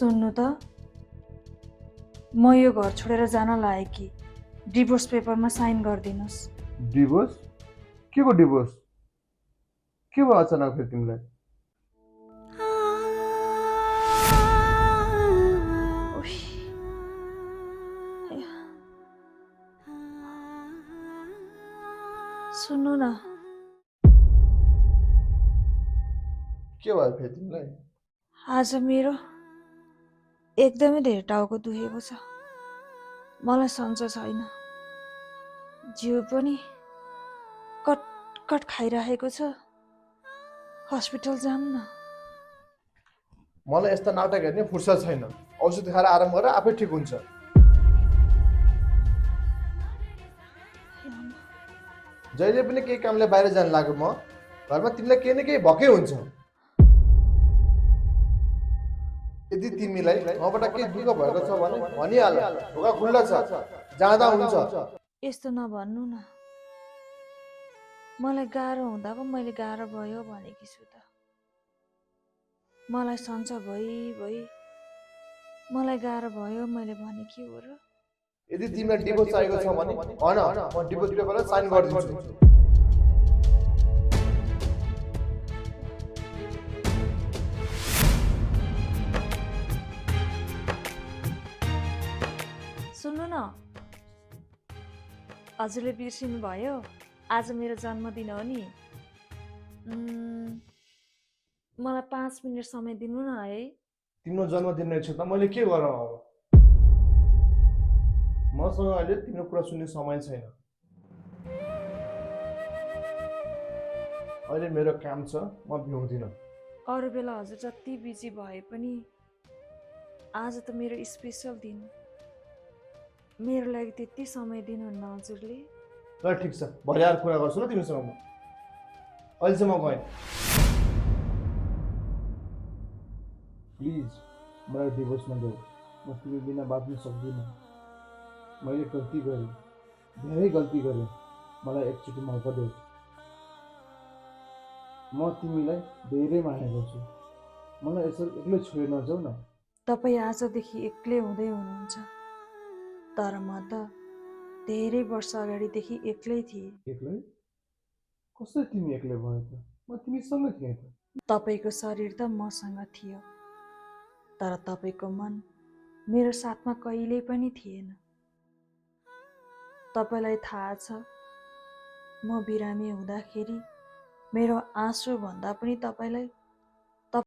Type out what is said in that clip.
सुन्नु त म यो घर छोडेर जान लागेकी डिभोर्स पेपरमा साइन गरिदिनुस्। डिभोर्स? के को डिभोर्स? के भयो अचानक फेरि तिमीलाई? सुन्नु न, के भयो फेरि तिमीलाई? आज मेरो एकदमै धेरै टाउको दुखेको छ। मलाई सन्चो छैन, जिउ पनि कटकट खाइरहेको छ। हस्पिटल जाऊँ न। मलाई यस्ता नाटक हेर्ने फुर्सद छैन। औषध खाएर आराम गरेर आफै ठिक हुन्छ। जहिले पनि केही कामले बाहिर जान लाग्यो म घरमा तिमीलाई केही न केही भकै हुन्छ। यदि तिमीलाई मबाट केही दुःख भएको छ भने भनिहाल, ढोका खुल्ला छ, जाँदा हुन्छ। यस्तो नभन्नु न, मलाई गाह्रो हुँदा पो मैले गाह्रो भयो भनेकी छु त। मलाई सन्चो भई मलाई गाह्रो भयो मैले भनेकी हो र? यदि तिमीलाई डिभोर्स चाहिएको छ भने भन, म डिभोर्स पेपरमा साइन गरिदिन्छु। सुन्नु न, हजुरले बिर्सिनु भयो, आज मेरो जन्मदिन हो नि। मलाई 5 मिनट समय दिनु न है। तिम्रो जन्मदिन रहेछ त मैले के गरौँ अब? मसँग अहिले तिम्रो कुरा सुन्ने समय छैन। अहिले मेरो काम छ, म भ्याउँदिनँ। अरू बेला हजुर जति बिजी भए पनि आज त मेरो स्पेसल दिन। मेरो लागि त्यति समय दिनुहुन्न हजुरले। ल ठिक छ, भरे आएर कुरा गर्छु ल तिमीसँग म। अहिले चाहिँ म गएँ। प्लिज मलाई डिभोर्स नदेऊ। म तिमी बिना बाँच्न सक्दिनँ। मैले गल्ती गरेँ, धेरै गल्ती गरेँ। मलाई एकचोटि मौका देऊ। म तिमीलाई धेरै माया गर्छु। मलाई यसरी एक्लै छोडेर नजाऊ न। तपाईँ आजदेखि एक्लै हुँदै हुनुहुन्छ, तर म त धेरै वर्ष अगाडिदेखि एक्लै थिएँ। एक्लै? कसरी तिमी एक्लै भयो त? म तिमीसँगै थिएँ त। तपाईँको शरीर त मसँग थियो, तर तपाईँको मन मेरो साथमा कहिल्यै पनि थिएन। तपाईँलाई थाहा छ, म बिरामी हुँदाखेरि मेरो आँसु भन्दा पनि तपाईँलाई